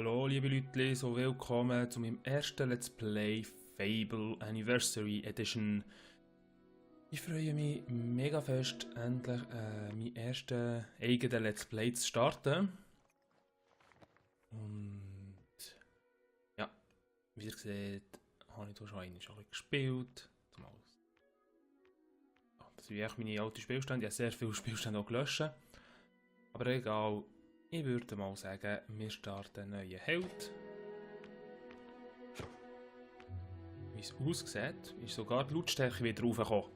Hallo liebe Leute, so willkommen zu meinem ersten Let's Play Fable Anniversary Edition. Ich freue mich mega fest, endlich meinen ersten eigenen Let's Play zu starten. Und ja, wie ihr seht, habe ich hier schon einmal gespielt. Das sind echt meine alten Spielstände, ich habe sehr viele Spielstände auch gelöscht. Aber egal. Ich würde mal sagen, wir starten einen neuen Held. Wie es aussieht, ist sogar die Lautstärke wieder raufgekommen.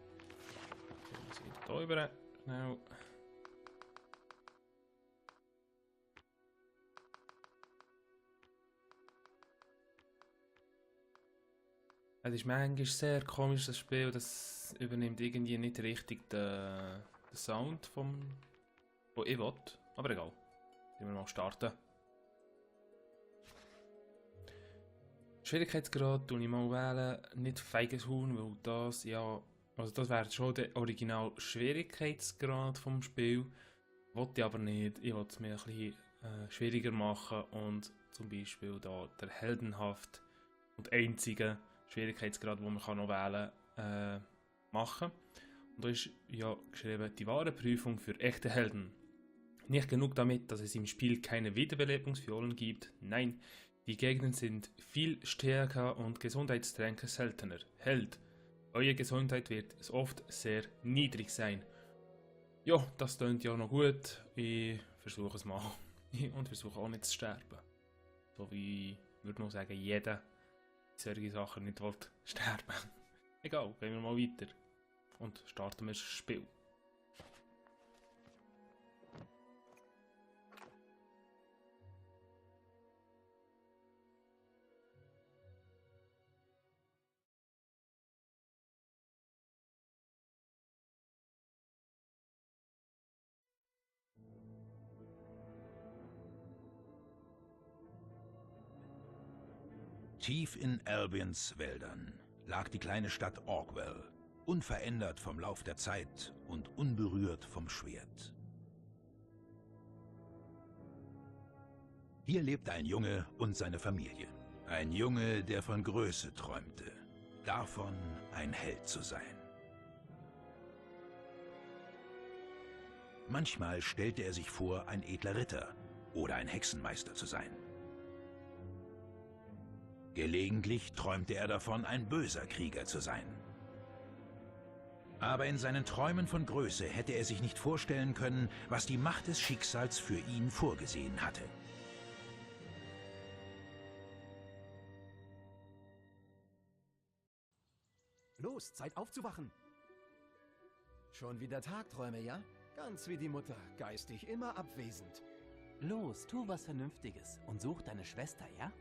So, wir wieder hier rüber. Schnell. Es ist manchmal sehr komisch, das Spiel. Das übernimmt irgendwie nicht richtig den Sound vom ich will. Aber egal. Wir mal starten. Schwierigkeitsgrad tue ich mal wählen, nicht feiges Huhn, weil das ja, also das wäre schon der original Schwierigkeitsgrad vom Spiel. Wollte ich aber nicht, ich wollte es mir ein bisschen schwieriger machen und zum Beispiel da der heldenhaft und einzige Schwierigkeitsgrad, den man noch wählen kann, machen. Und da ist ja geschrieben, die wahre Prüfung für echte Helden. Nicht genug damit, dass es im Spiel keine Wiederbelebungsviolen gibt, nein, die Gegner sind viel stärker und Gesundheitstränke seltener. Held, eure Gesundheit wird oft sehr niedrig sein. Ja, das klingt ja noch gut, ich versuche es mal und versuche auch nicht zu sterben. So wie, würde man sagen, jeder solche Sachen nicht will sterben. Egal, gehen wir mal weiter und starten wir das Spiel. Tief in Albions Wäldern lag die kleine Stadt Orgwell, unverändert vom Lauf der Zeit und unberührt vom Schwert. Hier lebte ein Junge und seine Familie. Ein Junge, der von Größe träumte, davon ein Held zu sein. Manchmal stellte er sich vor, ein edler Ritter oder ein Hexenmeister zu sein. Gelegentlich träumte er davon, ein böser Krieger zu sein. Aber in seinen Träumen von Größe hätte er sich nicht vorstellen können, was die Macht des Schicksals für ihn vorgesehen hatte. Los, Zeit aufzuwachen! Schon wieder Tagträume, ja? Ganz wie die Mutter, geistig immer abwesend. Los, tu was Vernünftiges und such deine Schwester, ja?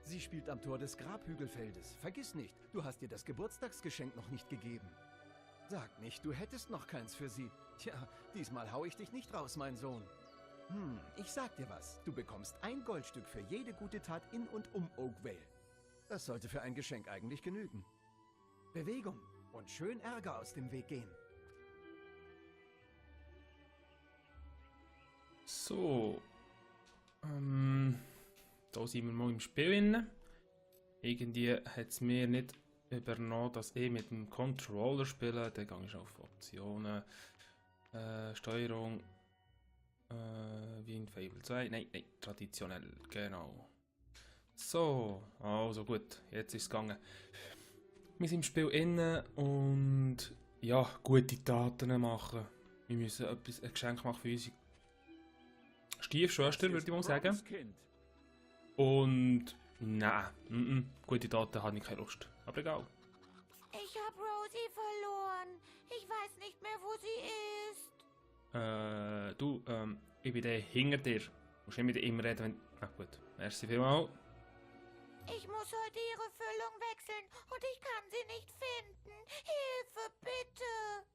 Sie spielt am Tor des Grabhügelfeldes. Vergiss nicht, du hast ihr das Geburtstagsgeschenk noch nicht gegeben. Sag nicht, du hättest noch keins für sie. Tja, diesmal hau ich dich nicht raus, mein Sohn. Ich sag dir was. Du bekommst ein Goldstück für jede gute Tat in und um Oakvale. Das sollte für ein Geschenk eigentlich genügen. Bewegung und schön Ärger aus dem Weg gehen. So. Da sind wir mal im Spiel drin. Irgendwie hat es mir nicht übernommen, dass ich mit dem Controller spiele. Dann gehe ich auf Optionen, Steuerung, wie in Fable 2. Nein, traditionell, genau. So, also gut, jetzt ist es gegangen. Wir sind im Spiel drin und ja, gute Taten machen. Wir müssen ein Geschenk machen für unsere Stiefschwester, würde ich mal sagen. Und nein, gute Taten habe ich keine Lust. Aber egal. Ich habe Rosie verloren. Ich weiß nicht mehr, wo sie ist. Du, ich bin der hinter dir. Du musst nicht mit ihm reden, wenn... Na gut, merci vielmals. Ich muss heute ihre Füllung wechseln und ich kann sie nicht finden. Hilfe, bitte.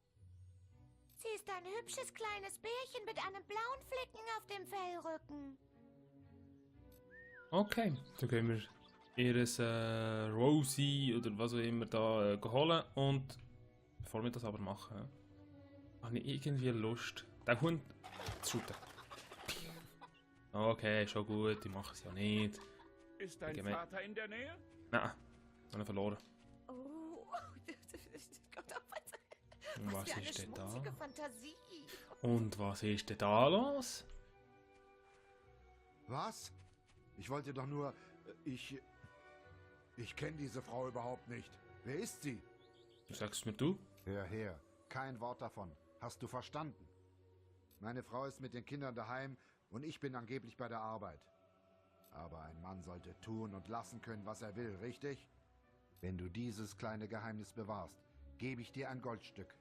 Sie ist ein hübsches kleines Bärchen mit einem blauen Flecken auf dem Fellrücken. Okay, dann gehen wir ihres Rosie oder was auch immer da holen und bevor wir das aber machen, habe ich irgendwie Lust, den Hund zu shooten. Okay, schon gut, ich mache es ja nicht. Ist dein Gib mir- Vater in der Nähe? Nein, ich habe ihn verloren. Oh, Gott, Und was für eine ist denn da? schmutzige Fantasie. Und was ist denn da los? Was? Ich wollte doch nur... Ich kenne diese Frau überhaupt nicht. Wer ist sie? Sagst mir du? Hör her. Kein Wort davon. Hast du verstanden? Meine Frau ist mit den Kindern daheim und ich bin angeblich bei der Arbeit. Aber ein Mann sollte tun und lassen können, was er will, richtig? Wenn du dieses kleine Geheimnis bewahrst, gebe ich dir ein Goldstück.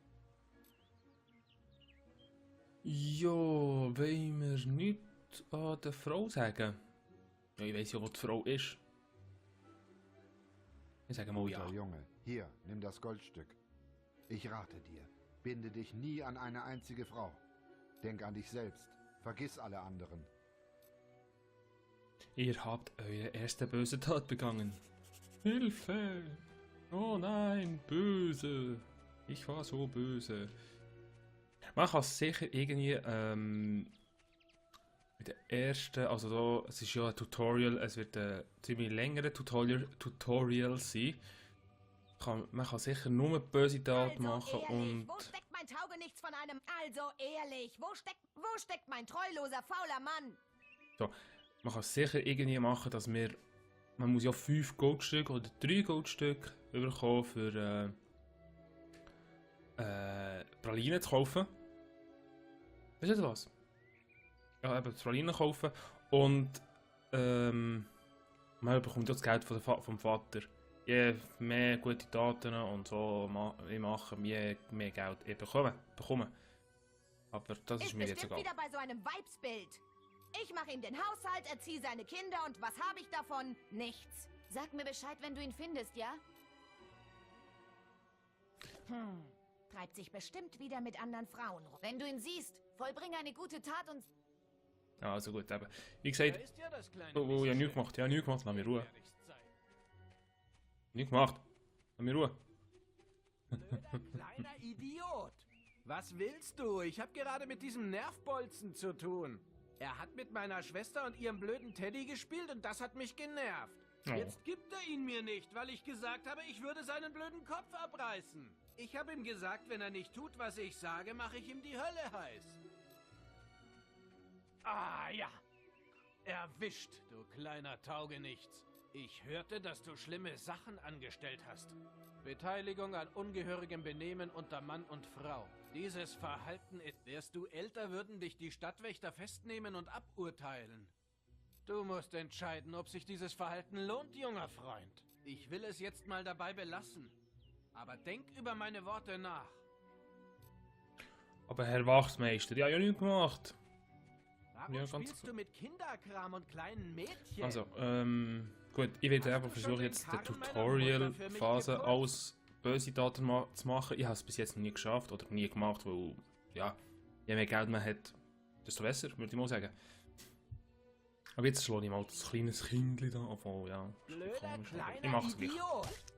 Ja, wollen wir nichts an der Frau sagen? Ja, ich weiss ja, wo die Frau ist. Ich sage mal ja. Guter Junge, hier, nimm das Goldstück. Ich rate dir, binde dich nie an eine einzige Frau. Denk an dich selbst, vergiss alle anderen. Ihr habt eure erste böse Tat begangen. Hilfe! Oh nein, böse! Ich war so böse. Man kann sicher irgendwie mit der ersten, also da, es ist ja ein Tutorial, es wird ein ziemlich längerer Tutorial sein. Man kann sicher nur böse Tat machen und... Wo steckt mein Taugenichts von einem... Also ehrlich, wo steckt mein treuloser, fauler Mann? So, man kann sicher irgendwie machen, dass wir... Man muss ja 5 Goldstücke oder 3 Goldstücke bekommen, für Pralinen zu kaufen. Weißt du was? Ja, eben Pralinen kaufen und man bekommt das Geld vom Vater. Je mehr gute Taten und so ich mache, je mehr Geld ich bekomme. Aber das ist mir jetzt bestimmt egal. wieder bei so einem Weibsbild. Ich mache ihm den Haushalt, erziehe seine Kinder und was habe ich davon? Nichts. Sag mir Bescheid, wenn du ihn findest, ja? Treibt sich bestimmt wieder mit anderen Frauen rum. Wenn du ihn siehst, vollbringe eine gute Tat und... Ja, also gut, eben. Wie gesagt, oh, ja, nichts gemacht, lass mir Ruhe. Nichts gemacht, lass mir Ruhe. Kleiner Idiot! Was willst du? Ich habe gerade mit diesem Nervbolzen zu tun. Er hat mit meiner Schwester und ihrem blöden Teddy gespielt und das hat mich genervt. Oh. Jetzt gibt er ihn mir nicht, weil ich gesagt habe, ich würde seinen blöden Kopf abreißen. Ich habe ihm gesagt, wenn er nicht tut, was ich sage, mache ich ihm die Hölle heiß. Ah ja, erwischt, du kleiner Taugenichts. Ich hörte, dass du schlimme Sachen angestellt hast. Beteiligung an ungehörigem Benehmen unter Mann und Frau. Dieses Verhalten ist... Wärst du älter, würden dich die Stadtwächter festnehmen und aburteilen. Du musst entscheiden, ob sich dieses Verhalten lohnt, junger Freund. Ich will es jetzt mal dabei belassen. Aber denk über meine Worte nach. Aber Herr Wachsmeister, die haben ja nichts gemacht. Warum Ja, ganz spielst gut. du mit Kinderkram und kleinen Mädchen? Also, gut, ich werde einfach versuchen, jetzt die Tutorial-Phase aus böse Taten zu machen. Ich habe es bis jetzt noch nie geschafft oder nie gemacht, weil, ja, je mehr Geld man hat, desto besser, würde ich mal sagen. Aber jetzt schlage ich mal das kleine Kindli da auf, oh, ja. Blöder Komisch, aber ich kleiner mache es gleich. Idiot!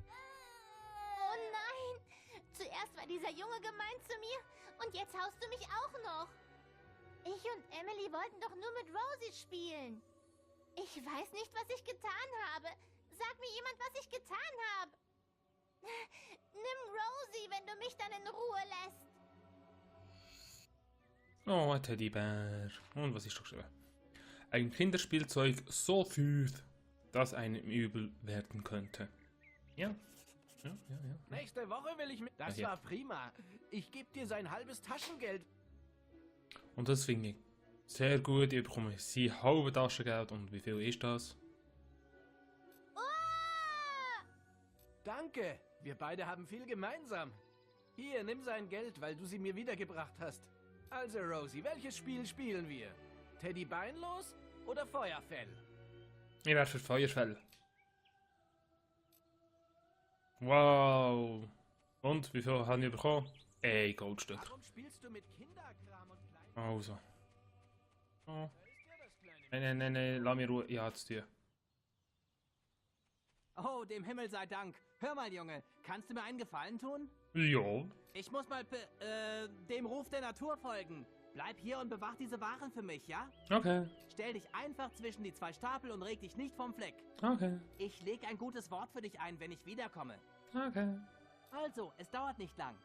Oh nein! Zuerst war dieser Junge gemein zu mir und jetzt haust du mich auch noch. Ich und Emily wollten doch nur mit Rosie spielen. Ich weiß nicht, was ich getan habe. Sag mir jemand, was ich getan habe. Nimm Rosie, wenn du mich dann in Ruhe lässt. Oh, ein Teddybär. Und was ist doch geschrieben? Ein Kinderspielzeug so süß, dass einem übel werden könnte. Ja. Ja. Nächste Woche will ich mit... Das Ja. war prima. Ich gebe dir sein halbes Taschengeld. Und das finde ich sehr gut. Ich bekomme sein halbes Taschengeld. Und wie viel ist das? Danke. Wir beide haben viel gemeinsam. Hier, nimm sein Geld, weil du sie mir wiedergebracht hast. Also, Rosie, welches Spiel spielen wir? Teddy Beinlos oder Feuerfell? Ich werde für Feuerfell. Wow. Und wie viel haben wir bekommen? Ein Goldstück. Warum spielst du mit Kinderkram und kleinen... Also. Oh. Da ist ja das kleine... Nein, lass mir Ruhe. Ich habe zu tun. Oh, dem Himmel sei Dank. Hör mal, Junge, kannst du mir einen Gefallen tun? Ja. Ich muss mal dem Ruf der Natur folgen. Bleib hier und bewach diese Waren für mich, ja? Okay, Stell dich einfach zwischen die 2 Stapel und reg dich nicht vom Fleck. okay, Ich leg ein gutes Wort für dich ein, wenn ich wiederkomme. okay. Also, es dauert nicht lang.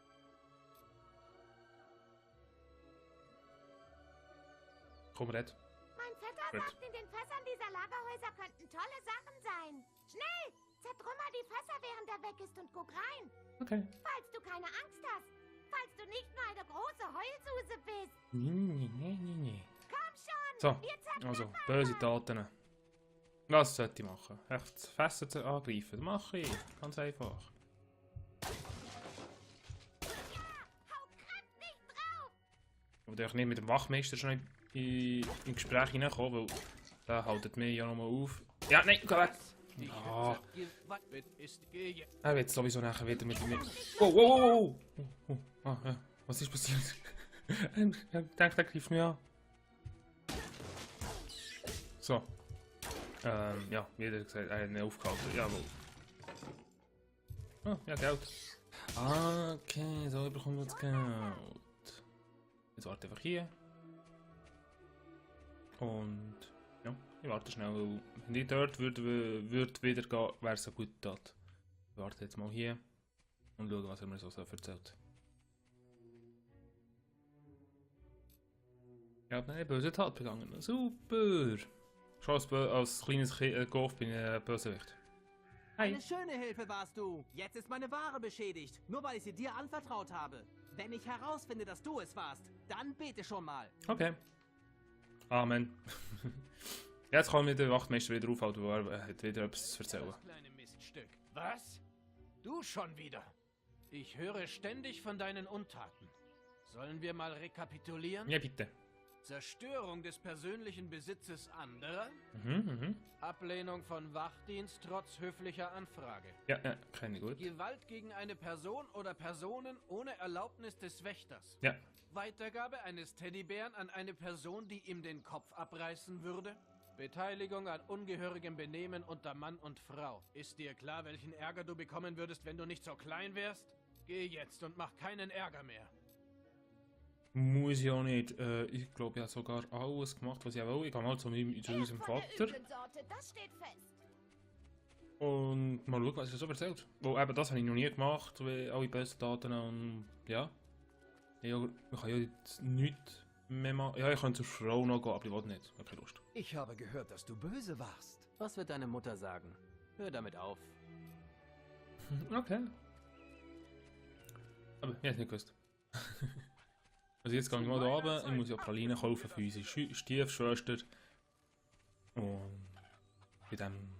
Komm, red. Mein Vetter Gut. sagt, in den Fässern dieser Lagerhäuser könnten tolle Sachen sein. Schnell! Zertrümmer die Fässer, während er weg ist und guck rein. Okay. Falls du keine Angst hast. Falls du nicht nur eine große Heulsuse bist. Nee. Komm schon! So, Wir zertrümmern also, böse Taten. Was sollte ich machen? Echt Fässer zu angreifen? Das mache ich. Ganz einfach. Hau grad nicht drauf! Aber ich nicht mit dem Wachmeister schon in Gespräch hineinkommen, weil der haltet mich ja nochmal auf. Ja, nein, geh weg! Die Ja. Hütte ist gegen... Er wird sowieso nachher wieder mit mir. Wow! Ah, ja. Was ist passiert? Ich denke, der greift mich an. So. Ja, wie er gesagt, er hat ihn aufgehalten. Jawohl. Ah, ja, Geld. Okay, so bekommen wir das Geld. Jetzt warte einfach hier. Und ja, ich warte schnell, weil wenn ich dort würde wieder gehen, wäre es so gut dort. Ich warte jetzt mal hier und schaue, was er mir so erzählt. Ich habe eine böse Tat begangen. Super! Schon als kleines Golf bin ich ein Bösewicht. Hi! Eine schöne Hilfe warst du. Jetzt ist meine Ware beschädigt, nur weil ich sie dir anvertraut habe. Wenn ich herausfinde, dass du es warst, dann bete schon mal. Okay. Amen. Jetzt kann mir der Wachtmeister wieder aufhalten, weil er hat wieder etwas zu erzählen. Das kleine Miststück. Was? Du schon wieder? Ich höre ständig von deinen Untaten. Sollen wir mal rekapitulieren? Ja, bitte. Zerstörung des persönlichen Besitzes anderer, Mhm. Ablehnung von Wachdienst trotz höflicher Anfrage, Ja, kenne ich gut. Gewalt gegen eine Person oder Personen ohne Erlaubnis des Wächters, Ja. Weitergabe eines Teddybären an eine Person, die ihm den Kopf abreißen würde, Beteiligung an ungehörigem Benehmen unter Mann und Frau. Ist dir klar, welchen Ärger du bekommen würdest, wenn du nicht so klein wärst? Geh jetzt und mach keinen Ärger mehr. Muss ich auch nicht. Ich glaube, ich habe sogar alles gemacht, was ich will. Ich gehe mal zu unserem Von der Vater üblen Sorte, das steht fest. und mal schauen, was er so erzählt. Weil eben das habe ich noch nie gemacht, wie alle bösen Taten und ja. Ich kann ja jetzt nichts mehr machen. Ja, ich kann zur Frau noch gehen, aber ich will nicht. Ich habe keine Lust. Ich habe gehört, dass du böse warst. Was wird deine Mutter sagen? Hör damit auf. Okay. Aber ich habe es nicht gewusst. Also jetzt gehe ich mal da runter. Ich muss ja Pralinen kaufen für unsere Stiefschwester. Und bei dem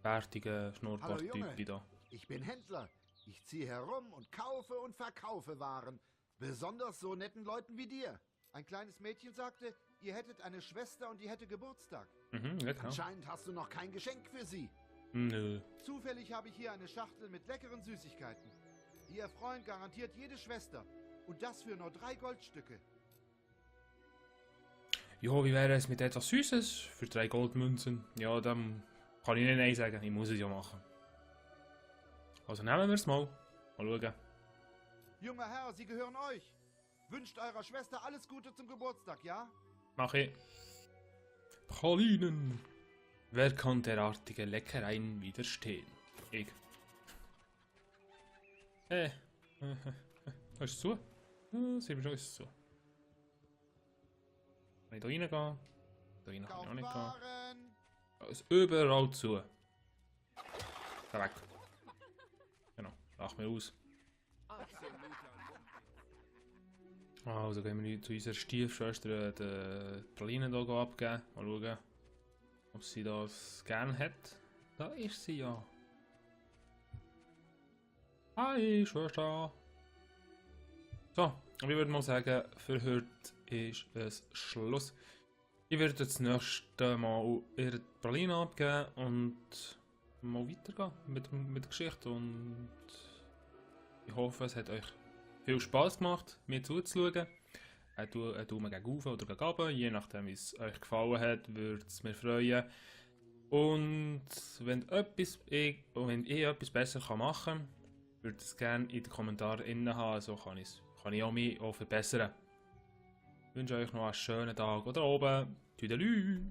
bärtigen Hallo, Schnurrbart-Typ Junge. da. Ich bin Händler. Ich ziehe herum und kaufe und verkaufe Waren. Besonders so netten Leuten wie dir. Ein kleines Mädchen sagte, ihr hättet eine Schwester und die hätte Geburtstag. Mhm, ja genau. Anscheinend hast du noch kein Geschenk für sie. Nö. Zufällig habe ich hier eine Schachtel mit leckeren Süßigkeiten. Die erfreuen garantiert jede Schwester. Und das für nur 3 Goldstücke. Ja, wie wäre es mit etwas Süßes für 3 Goldmünzen? Ja, dann kann ich nicht nein sagen. Ich muss es ja machen. Also nehmen wir es mal. Mal schauen. Junger Herr, sie gehören euch. Wünscht eurer Schwester alles Gute zum Geburtstag, ja? Mach ich. Pralinen. Wer kann derartige Leckereien widerstehen? Ich. Was ist zu? Sehen wir schon, ist es zu. Kann ich da reingehen? Da rein kann ich auch nicht gehen. Waren. Da ist überall zu. Da weg. Genau, lach mir aus. Also gehen wir zu unserer Stiefschwester die Pralinen hier abgeben. Mal schauen, ob sie das gerne hat. Da ist sie ja. Hi, Schwester. So, und ich würde mal sagen, für heute ist es Schluss. Ich werde jetzt das nächste Mal ihre Pralinen abgeben und mal weitergehen mit der Geschichte. Und ich hoffe, es hat euch viel Spass gemacht, mir zuzuschauen. Daumen gegen oben oder gegen runter, je nachdem wie es euch gefallen hat, würde es mich freuen. Und wenn ich etwas besser machen kann, würde ich es gerne in den Kommentaren haben, so kann ich auch mich auch verbessern. wünsche euch noch einen schönen Tag oder oben. Tüdelü!